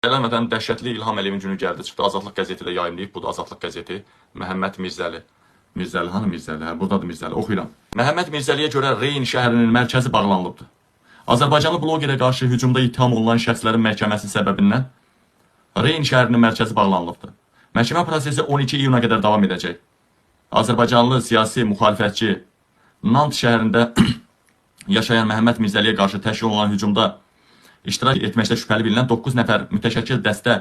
Eləmədən dəhşətli İlham Əliyevin günü gəldi, çıxdı. Azadlıq qəzeti də yayımlayıb. Bu da Azadlıq qəzeti. Məhəmməd Mirzəli. Mirzəli, hanı Mirzəli? Hə, burdadır Mirzəli. Oxuyuram. Məhəmməd Mirzəliyə görə Reyn şəhərinin mərkəzi bağlanılıbdır. Azərbaycanlı bloqerə qarşı hücumda ittiham olunan şəxslərin məhkəməsi səbəbindən Reyn şəhərinin mərkəzi bağlanılıbdır. Məhkəmə prosesi 12 iyuna qədər davam edəcək. Azərbaycanlı siyasi müxalifətçi Nant şəhərində yaşayan Məhəmməd Mirzəliyə qarşı təşkil olunan hücumda iştirak etməkdə şübhəli bilinən 9 nəfər mütəşəkkil dəstə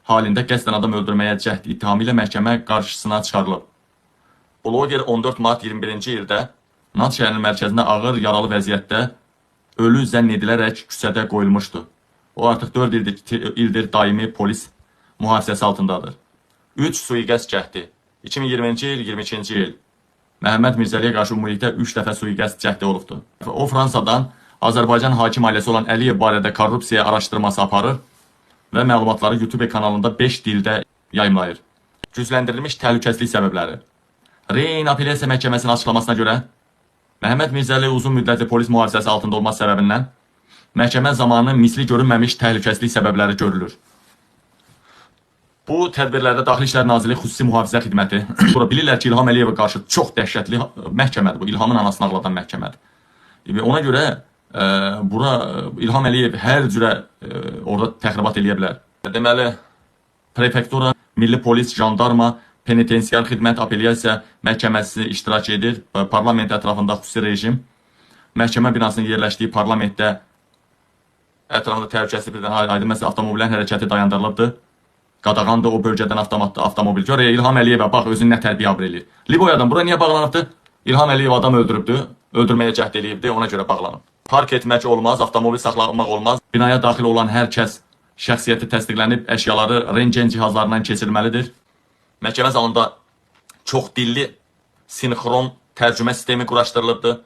halində qəsdən adam öldürməyə cəhd ittihamı ilə məhkəmə qarşısına çıxarılıb. Bloger 14 mart 21-ci ildə Nant şəhərinin mərkəzində ağır yaralı vəziyyətdə ölü zənn edilərək küçədə qoyulmuşdu. O artıq 4 ildir daimi polis mühafizəsi altındadır. 3 sui-qəsd cəhdi. 2020-ci il, 22-ci il. Məhəmməd Mirzəliyə qarşı ümumilikdə 3 dəfə sui-qəsd cəhdi olubdur. O Fransadan Azərbaycan hakim ailəsi olan Əliyev barədə korrupsiya araşdırması aparır və məlumatları YouTube kanalında 5 dildə yayımlayır. Gücləndirilmiş təhlükəsizlik səbəbləri. Reyn Apellyasiya Məhkəməsinin açıqlamasına görə Məhəmməd Mirzəli uzun müddətli polis mühafizəsi altında olması səbəbindən məhkəmə zamanı misli görünməmiş təhlükəsizlik səbəbləri görülür. Bu tədbirlərdə Daxili İşlər Nazirliyi Xüsusi Mühafizə Xidməti bura bilirlər ki, İlham Əliyevə qarşı çox dəhşətli məhkəmədir bu. İlhamın anasını ağladan məhkəmədir. Və ona görə bura İlham Əliyev hər cürə orada təxribat eləyə bilər. Deməli, prefektura, milli polis, jandarma, penitensiar xidmət, apellyasiya məhkəməsi iştirak edir. Parlament ətrafında xüsusi rejim. Məhkəmə binasının yerləşdiyi parlamentdə ətrafında təhlükəsizlik bir dənə aydın məsələ, avtomobillərin hərəkəti dayandırılıbdır. Qadağandır o bölgədən avtomobil. Gör İlham Əliyevə bax özünü nə tər biabır eləyir. Liboyadan bura niyə bağlanıbdır? İlham Əliyev adam öldürübdü, öldürməyə cəhd eləyibdi, ona görə bağlanıb. Park etmək olmaz, avtomobil saxlamaq olmaz. Binaya daxil olan hər kəs şəxsiyyəti təsdiqlənib, əşyaları rentgen cihazlarından keçirilməlidir. Məhkəmə zalında çox dilli sinxron tərcümə sistemi quraşdırılıbdır.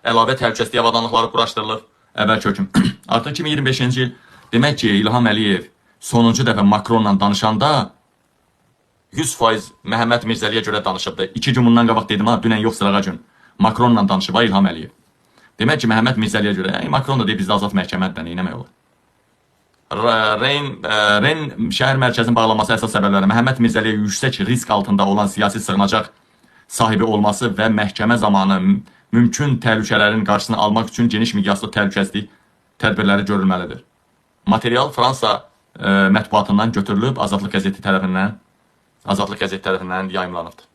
Əlavə təhlükəsizlik avadanlıqları quraşdırılıb. Əvvəlki hökm. Artıq 2025-ci il, demək ki, İlham Əliyev sonuncu dəfə Makronla danışanda 100% Məhəmməd Mirzəliyə görə danışıbdı. 2 gün bundan qabaq dedim ha, dünən yox, sırağa gün. Makronla danışıb ha İlham Əliyev. Demək ki, Məhəmməd Mirzəliyə görə, yəni Makron da deyib bizdə azad məhkəmədir, nə etmək olar? Ren şəhər mərkəzinin bağlanması əsas səbəbləri Məhəmməd Mirzəliyə yüksək risk altında olan siyasi sığınacaq sahibi olması və məhkəmə zamanı mümkün təhlükələrin qarşısını almaq üçün geniş miqyaslı təhlükəsizlik tədbirləri görülməlidir. Material Fransa mətbuatından götürülüb, Azadlıq qəzeti tərəfindən yayımlanıbdır.